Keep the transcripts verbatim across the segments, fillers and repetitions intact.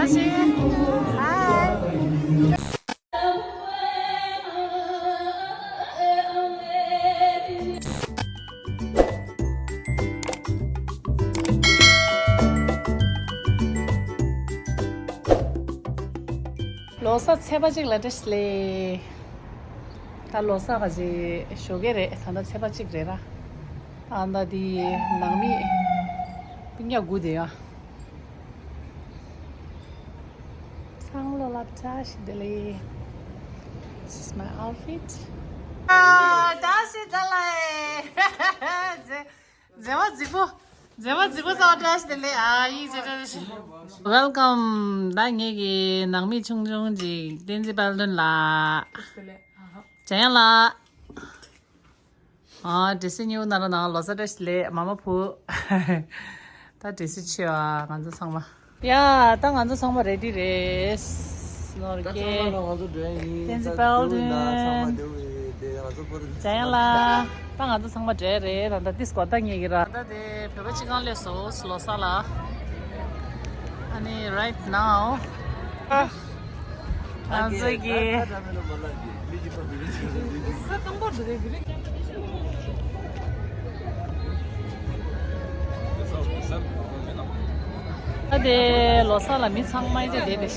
Hi. ལོ་གསར་ཚེས་པ་གཅིག་ལ་བཀྲ་ཤིས་བདེ་ལེགས། ད་ལོ་གསར་ག་ཅིག་ཞོགས་ཀས་རེད། ད་ལྟ་ཚེས་པ་གཅིག་རེད་ར། ད་ལྟ་འདི་ནང་མི་སྤུན་ཀྱག་དགུ་དེ་ཡ། སང་ལོ་ལ་བཀྲ་ཤིས་བདེ་ལེགས། This is my outfit. ཨ། བཀྲ་ཤིས་བདེ་ལེགས། མཛེས་མཛེས་མ་རྫིག་པོ། མཛེས་མ་རྫིག་པོ་ཚང་མ་བཀྲ་ཤིས་བདེ་ལེགས། ཨ་ཡིག་ཅེ་བཀྲ་ཤིས། Welcome. ད་ངེད་ཀྱི་ནང་མི་ཆུང་ཆུང་ཅིག་བསྟན་འཛིན་དཔལ་ལྡན་ལགས། འཇམ་དབྱངས་ལགས། ཨ། འདྲེ་སྲིན་སྨྱུག་ན་ར་ན་ལོ་གསར་བཀྲ་ཤིས་བདེ་ལེགས། མ་མ་བུ། ད་འདྲེ་སྲིན་ཆེ་བ་ང་ཚོ་ཚང་མ། ཡ། ད་ང་ཚོ་ཚང་མ་རེ་ཌི་རེད། ནོར་ད་གྱི། ཚང་མ་ལ་ང་ཚོ་འགྲོ་ཡ་ཡིན། བསྟན་འཛིན་དཔལ་ལྡན། ཚང་མ་བདེ་པོ་ཡོད་དེ་ང་ཚོ་པོ་རེད། འཇམ་དབྱངས་ལགས། ད་ང་ཚོ་ཚང་མ་འདྲེ་རེད། ད་ད་ཏིས་གོ་ད་ངེད་ཀྱི་ར། ད་དེ་བོད་པ་སྤྱི་ཁང་སླེབས་སོང་ལོ་གསར་ལ། ཨ་ནི་right now། ང་ཚོ་གི། ས་དང་པོ་འདི་རེད་འདི་རེད། ད་དེ་ལོ་གསར་ལ་མི་ཚང་མ་ཡིན་ཚེ་བསྡད་དེ།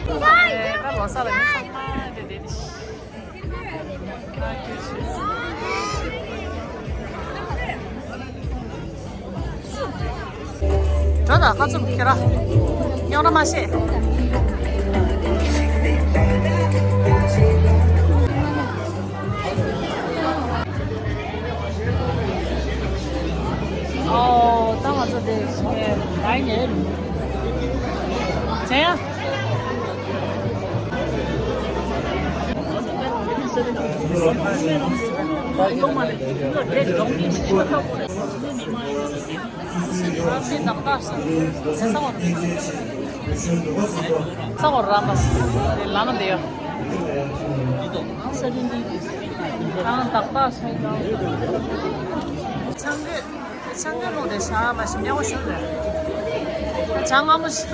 ད་ལོ་གསར་ལ་མི་ཚང་མ་ཡིན་ཚེ་བསྡད་དེ། འགྲོ་དང་ཁ་ཚུམ་ཁྱེར་ར། རྙོག་དྲ་མ་བཤད། ཨོ། ད་ང་ཚོ་དེ་ཞིག་ནས་ལ་ཉེ་རུ། ཇེ་ཡ། ས་འོག་ར་མ་ལ་མ་འདི་ཡོད། ཨང་ཏག་ཏག་སོང་། ཆང་གི། ཆང་གི་ལོ་དེ་ཤ་མ་ཞིམ་ཉག་པོ་ཞུ་རེད། ཆང་སྔ་མོ་ཞིག་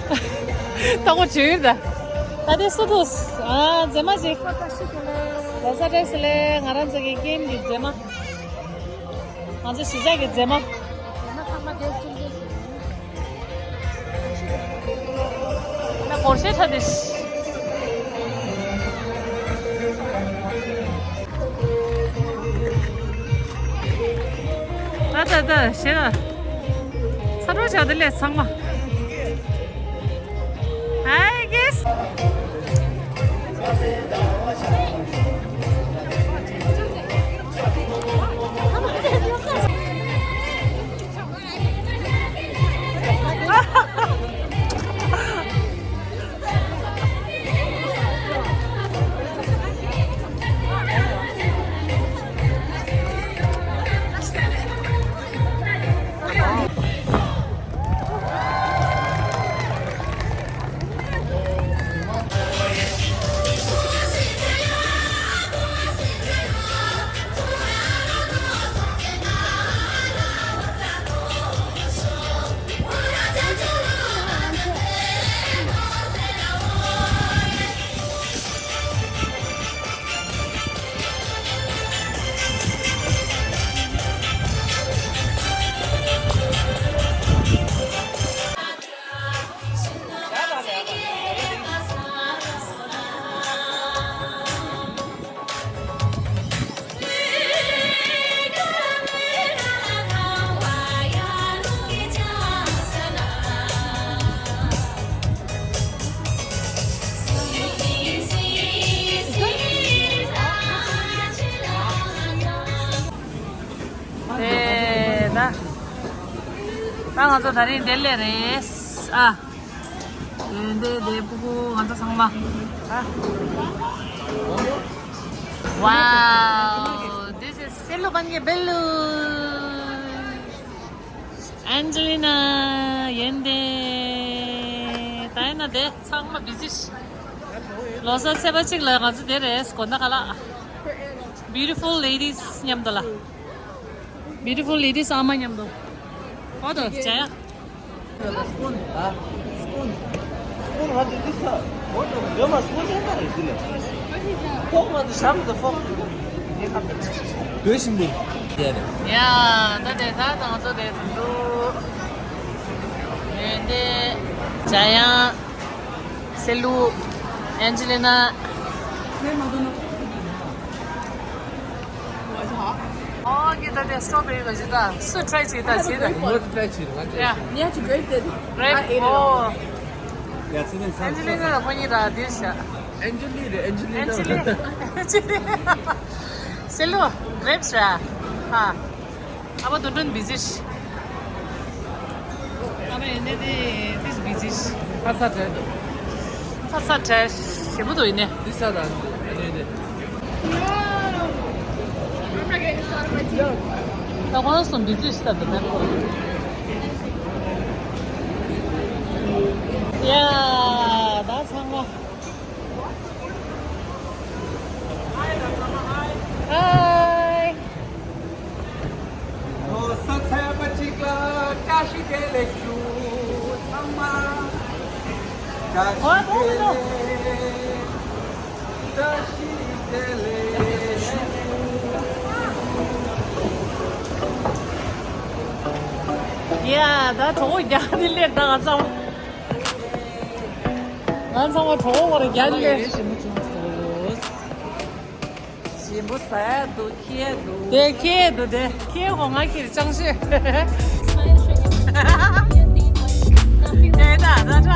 ཏག་ཏག་བྱོས་ཡོད་ད། ད་དེ་སུ་འདུག་ཨ། མཛེས་མ་ཞིག་ལོ་གསར་བཀྲ་ཤིས་བདེ་ལེགས། ང་རང་ཚོ་གི་ཀེམ་གྱི་མཛེས་མ། ང་ཚོ་གཞིས་ཆགས་ཀྱི་མཛེས་མ། ད་སྒོར་གཞས་འཁྲབ་དེ། ད་ད་ད་གཞས་ལ་ཚ་དྲོ་བྱ་དེ་ལས་ཚང་མ། I guess. དེ་ད། ད་ང་ཚོ་ད་རིང་དེ་ལས་རེད། ཨ། ཡོན་ཏན་དེ་ཕྲུ་གུ་ང་ཚོ་ཚང་མ། ཨ། Wow, this is སེ་ལུ་བན་གྱི་བེ་ལུ། ཨན་ཇེ་ལི་ན། ཡོན་ཏན། ད་ཡིན་ན་དེ་ཚང་མ་བི་ཟི། ལོ་གསར་ཚེས་པ་གཅིག་ལ་ང་ཚོ་དེ་རེད། དགོན་སྡེ་ཁ་ལག Beautiful ladies མཉམ་དུ་ལ། Beautiful ladies ཨ་མ་མཉམ་དུ། ཨོ་དོ་ཇ་ཡ། སི་པུན། ཨ། སི་པུན། སི་པུན་ང་ཚོ་འདི་ས། ཨོ་དོ་འདི་མ་སི་པུན་ཡང་ད་རེད་འདི་ལ། ཕོག་མ་དུ་ཤམ་དུ་ཕོག་དུ། འདི་ཁ་དུ། དོད་བཞིན་པོ། ཡ་རེད། ཡ། ད་དེ་ད་ང་ཚོ་དེ་དུ་འདུག་ཡོན་ཏན། ཇ་ཡ། སེ་ལུ། ཨན་ཇེ་ལི་ན། ཨོ་གི་ད་དེ་སི་ཊོ་བེ་རི་ག་ཞིག་ད་སུ་ཊ་རའི་བྱེད་ད་བྱེད་ད། ངོ་ཏྲའི་བྱེད་ང་ཡ། ཏྲའི་བྱེད། Grape? I ate it all. Oh. ཡ་ཚེ་བརྟན་ཨན་ཇེ་ལི་ན་ལ་ཁོ་གཉིས་ར་དེ་ཤ། ཨན་ཇེ་ལི་རེད། ཨན་ཇེ་ལི་ན། ཨན་ཇེ་ལི། ཨན་ཇེ་ལི། སེ་ལུ། Grapes ར། ཧ། ཨ་ཕ་དོན་དོན་བི་ཟི་ཤི། ཨ་ཕ་ཡིན་ནའི་དེ་དེ་བི་ཟི་ཤི། ཁ་ས་བྲལ་འདུག་ཁ་ས་བྲལ་ཞེ་པོ་འདུག་ཡིན་ནའི། དེ་ས་དང་ཨ་ནེ་དེ། ད་ཁོ་རང་སོང་བི་ཟི་ཤི་ས་དང་ནས། ཡ་ད་ཚང་མ། Hi. ལོ་གསར་ཚེས་པ་གཅིག་ལ་བཀྲ་ཤིས་བདེ་ལེགས་ཞུ་ཚང་མ། བཀྲ་ཤིས་བདེ་ལེགས། བཀྲ་ཤིས་བདེ་ལེགས་ཞུ། ཡ་ད་གྲོགས་པོ་རྒྱག་ནི་སླེབས་ད་ང་ཚང་མ། ང་ཚང་མ་གྲོགས་པོ་བར་རྒྱག་ནི་སླེབས། ཞིམ་པོ་ཟ་ཡ་འདུག་ཁྱེར་འདུག་དེ་ཁྱེར་འདུག་དེ་ཁྱེར་ཧོ་ང་ཁྱེར་ཅང་ཤེས། དེ་ད་ད་ད།